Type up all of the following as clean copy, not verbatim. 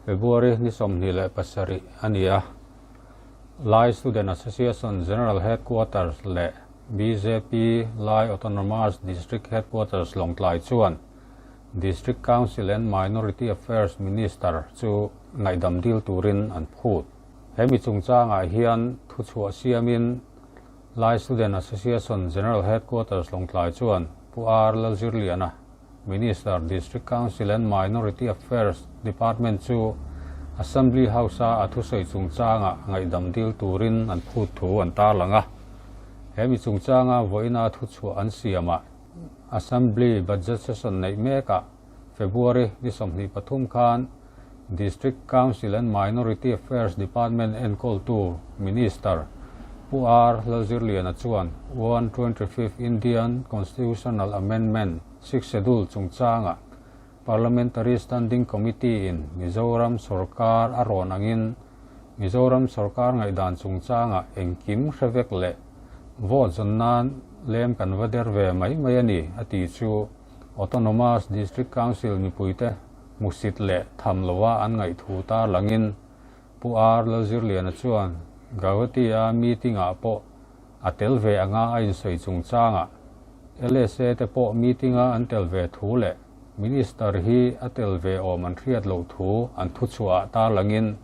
February ni 27 a ni a. Lai Student Association General Headquarters leh bjp Lai Autonomous District Headquarters Lawngtlai chuan District Council and Minority Affairs Minister chu ngaihdam dil turin an phut. He mi chungchangah hian thuchhuah siamin Lai Student Association General Headquarters Lawngtlai chuan Pu R Lalzirliana, Minister, District Council and Minority Affairs Department chu Assembly House-a a thusawi chungchanga ngaihdam dil turin an phut thu an tarlang a. He mi chungchanga vawiina thuchhuah an siamah Assembly Budget Session neih mekah February ni 23 khan District Council and Minority Affairs Department enkawltu Minister Pu R Lalzirliana chuan 125th Indian Constitutional Amendment Sixth Schedule chungchanga Parliamentary Standing Committee in Mizoram sorkar a rawn angin Mizoram sorkar ngaihdan chungchanga engkim hre vek leh vote zawn nan lem kan va der ve mai mai a ni a tih chu Autonomous District Council mipuite hmusit leh tham lova an ngaihthu tarlangin Pu R Lalzirliana chuan Gauhati-a meeting-ah pawh a tel ve anga a insawi chungchangah LSA te pawh meeting-a an tel ve thu leh Minister hi a tel ve awm an hriat loh thu an thuchhuah tarlangin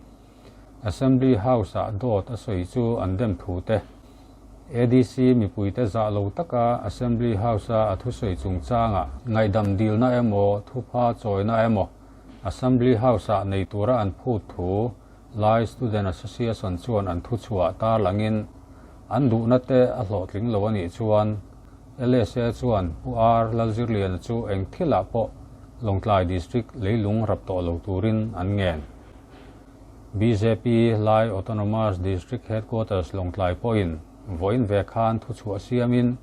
Assembly House-ah dawt a sawi chu an dem thu te ADC mipuite zah lo taka Assembly House-a a thusawi chungchangah ngaihdam dilna emaw thupha chawina emaw Assembly House-ah nei tura an phut thu Lai Student Association chuan an thuchhuah tarlangin an duhna te a hlawhtling lo a nih chuan LSA chuan Pu R Lalzirliana chu eng thilah pawh Lawngtlai District leilung rap tawh lo turin an ngen. Bjp Lai Autonomous District Headquarters Lawngtlai pawhin vawiin ve khan thuchhuah siamin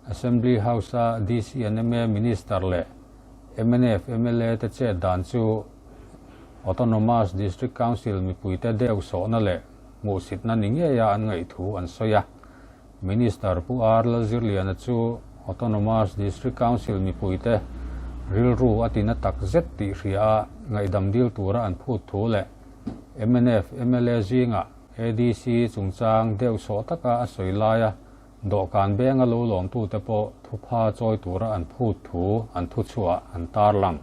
Assembly House-a DC and ma Minister leh mnf mla te chet dan chu Autonomous District Council mipuite deuh sawhna leh hmuhsitna ni ngeia an ngaihthu an sawi a. Minister Pu R Lalzirliana chu Autonomous District Council mipuite rilru a tina tak zet tih hria a ngaihdam dil tura an phut thu leh mnf mla zingah ADC chungchang deuh sawh taka a sawi laia dawhkan benga lo lawmtute pawh thupha chawi tura an phut thu an thuchhuah an tarlang.